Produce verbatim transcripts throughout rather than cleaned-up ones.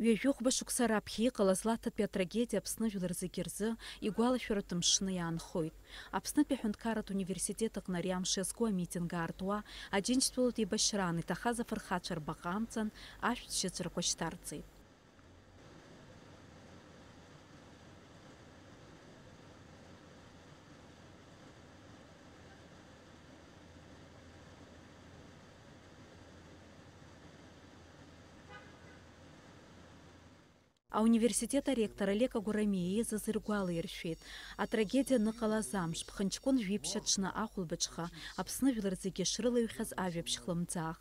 Ҩажәихәба шықәса раԥхьа иҟалаз Лаҭатәи атрагедиа Аԥсны жәлар зегьы рзы игәалашәаратә мшны иаанхоит. Аԥснытәи аҳәынҭқарратә университет аҟны ари амш иазку амитинг аартуа, Аџьынџьтәылатә еибашьраан иҭахаз афырхацәа рбаҟа амҵан ашәҭ шьыҵәрақәа шьҭарҵеит. Ауниверситет аректор Олег Агәарамиа ииазаз иргәалаиршәеит, атрагедиа аныҟалаз амш, ԥхынҷкәын жәиԥшь аҽны ахәылбыҽха Аԥсны жәлар зегьы шрылаҩхьаз ажәабжь хлымӡаах.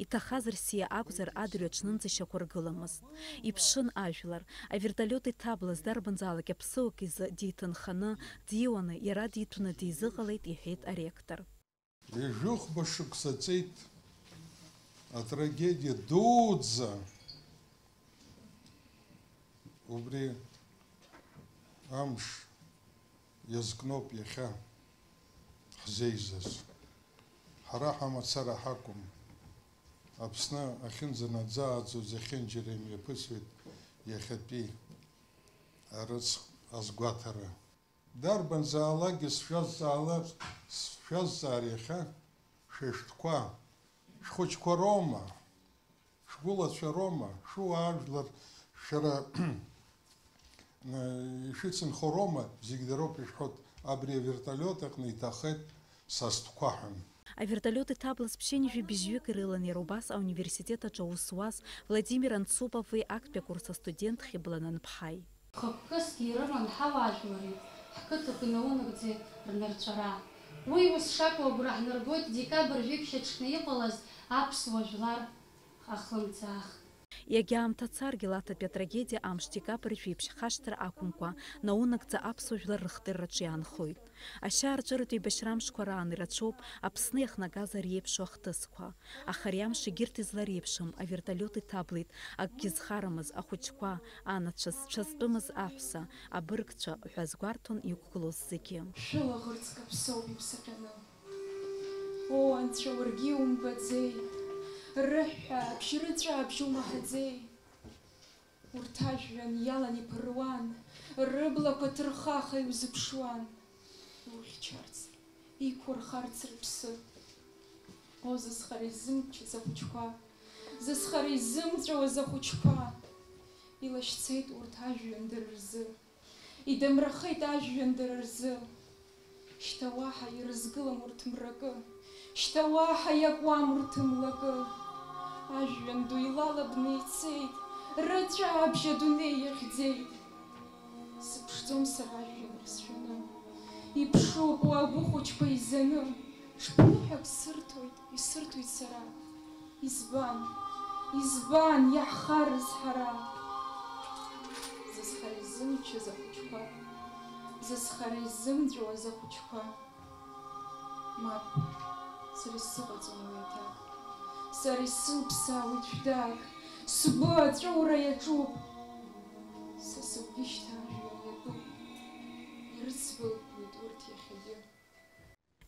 Иҭахаз рсиа акәзар, адырҩаҽнынӡа ишьақәыргыламызт. Иԥшын ажәлар. Авертолиот иҭаблыз дарбанзаалак аԥсыуак изы диҭынханы, диуаны, иара диҭәны дизыҟалеит, иҳәеит аректор. Ҩажәихәба шықәса ҵит атрагедиа дуӡӡа. Убри амш иазкноуп иахьа ҳзеизаз. Ҳара ҳамацара ҳакәым. Аԥсны ахьынӡанаӡааӡо зехьынџьара имҩаԥысуеит иахьатәи арыцхә азгәаҭара. Дарбанзаалакгьы сшәазҵаала-, сшәазҵаар иахьа, шәа шәтәқәа, шәхәыҷқәа роума, шәгәылацәа роума, шәуаажәлар шәара, э, ишәыцынхо роума, зегь дароуп ишәҳәоит, абри авертолиот аҟны иҭахеит са стәқәа ҳәа. Авертолиот иҭаблыз ԥшьынҩажәи быжьҩык ирылан иара убас ауниверситет аҿы аус зуаз Владимир Анцупови актәи акурс астудент Хьыбла Нанԥҳаи. Хықәкысгьы ирыман ҳауаажәлари ҳқыҭақәеи наунагӡеит рнырҵәара. Уи ус шакәу агәра ҳнаргоит декабр жәиԥшь аҽны иҟалаз аԥсуа жәлар ахлымӡаах. Иагьа аамҭа царгьы, Лаҭатәи атрагедиа амш декабр жәиԥшь хашҭра ақәымкәа, наунагӡа аԥсуа жәлар рыхдырраҿы иаанхоит. Ашьаарҵәыратә еибашьра амшқәа раан ирацәоуп Аԥсны иахнагаз ари еиԥшу ахҭысқәа. Аха ари амш егьырҭ излареиԥшым, авертолиот иҭаблит, акгьы зхарамыз ахәыҷқәа, анацәа зцәа зтәымыз аҳәса, абыргцәа ҳәа азгәарҭон иқәгылоз зегьы. Шәылаӷырӡ каԥсоуп иԥсаҟьаны. О, Анцәа, уаргьы иумбаӡеи? Рыҳәҳәа абжьы рыҵәаабжьы умаҳаӡеи? Урҭ ажәҩан иалан иԥыруан, рыблақәа ҭырхаха иузыԥшуан. Иухьчарц, иқәырхарц рыԥсы. О, зызхара изымчыз ахәыҷқәа, зызхара изымҵәауаз ахәыҷқәа! Илашьцеит урҭ ажәҩан дара рзы, идамрахеит ажәҩан дара рзы. Шьҭа уаҳа ирызгылам урҭ мракы, шьҭа уаҳа иакуам урҭ млакы. Ажәҩан ду илалабны ицеит, рыҵәаабжь адунеи иахьӡеит. Сыԥшӡом сара ажәҩан рызшәаны, иԥшуп уа агәы хәыҷқәа изаны. Ҽԥныҳәак сырҭоит, исырҭоит сара. Избан, избан иаҳхарыз ҳара? Зызхара изымчыз ахәыҷқәа, зызхара изымҵәуаз ахәыҷқәа. Мап, сара исзыҟаҵом уи аҭак. Сара исылԥсаауеит шәдак, сгәы аҵәура иаҿуп. Са сыгәгьы шьҭа ажәҩан иатәуп, ирыцбылуеит урҭ иахьагьы.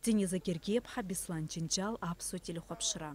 Дениза Гергиеԥҳа, Беслан Џьынџьал, Аԥсуа телехәаԥшра.